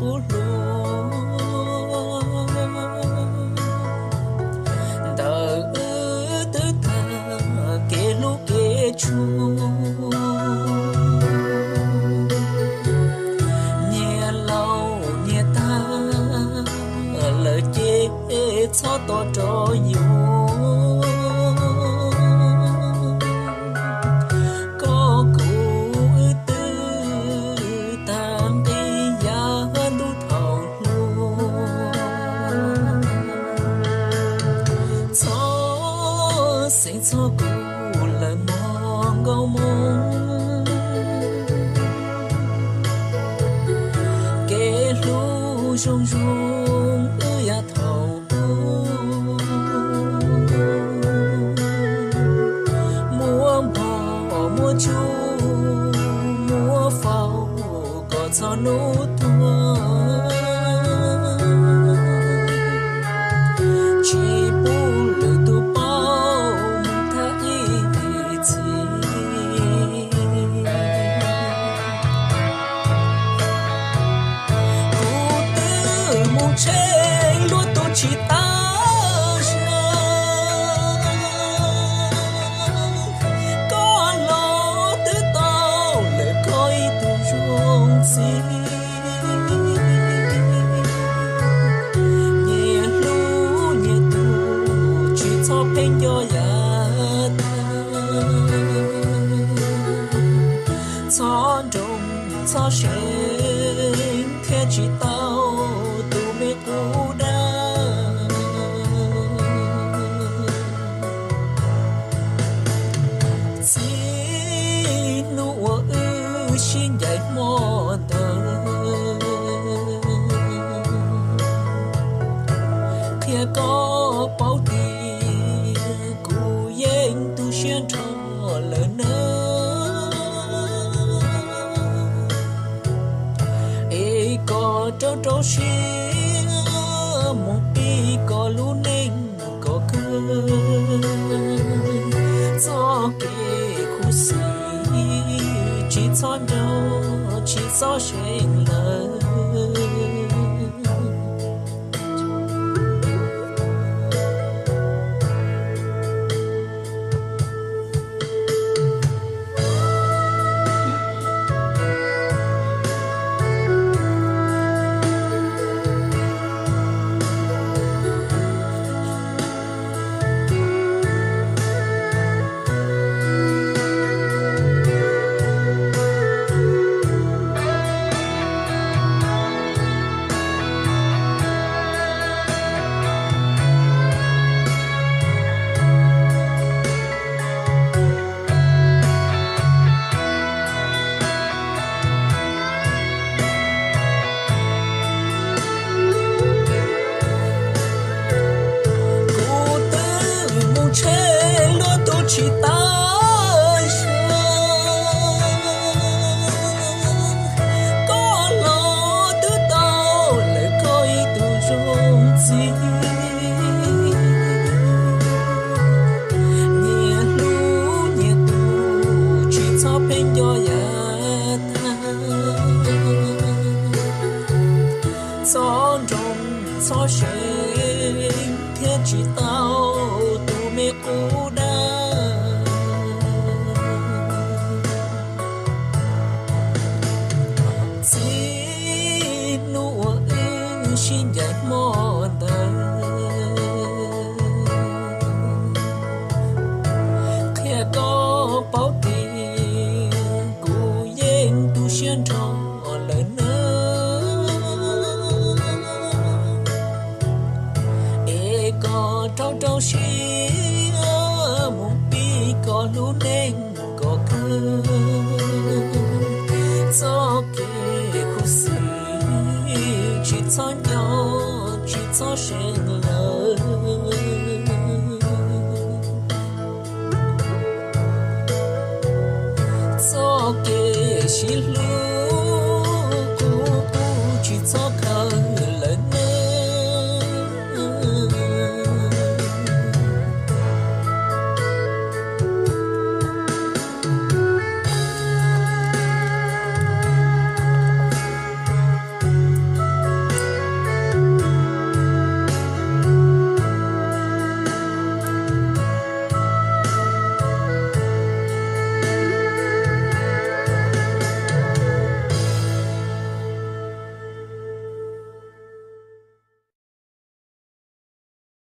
hlub ntawm wb twb tag kev hlub kev tshua. Nyias laus nyias tag lawm ces txhob tos rau yus. Koj kuv wb twb tag nqi yav ntuj thaum hluas. Txhob xeeb txhob kuv lawm mog nkauj Hmoob. Kev hlub zoo zoo wb yav thaum ub, muab npog muab tsuj muab faus kom txog hnub tuag. Tsis pub lwm tus paub mus thab ib txhis. Kuv twb mus tshee luag tus tsis tau zoo, koj los twb tau lawm koj ib tug zoo txiv. Nyias hlub nyias tus tsis txhob pheej nco yav tag. Txhob nroo txhob seev thiaj tsis tau tus me qub dab. Txij hnub uas wb sib ncaim hmo ntawd, qhia koj paub tias kuv yeej tu siab nrho lawm nawb. Es koj rau rau siab mus pib koj lub neej kom kawg. Txoj kev khuv xim tsis txhob nco, tsis txhob seev lawm. Kuv twb mus tshee luag tus tsis tau zoo, koj los twb tau lawm koj ib tug zoo txiv. Nyias hlub nyias tus tsis txhob pheej nco yav tag. Txhob nroo txhob seev thiaj tsis tau tus me qub dab. Txij hnub uas wb sib ncaim hmo ntawd, qhia koj paub tias kuv yeej tu siab nrho lawm nawb. Es koj rau rau siab mus pib koj lub neej kom kawg. Txoj kev khuv xim tsis txhob nco, tsis txhob seev lawm.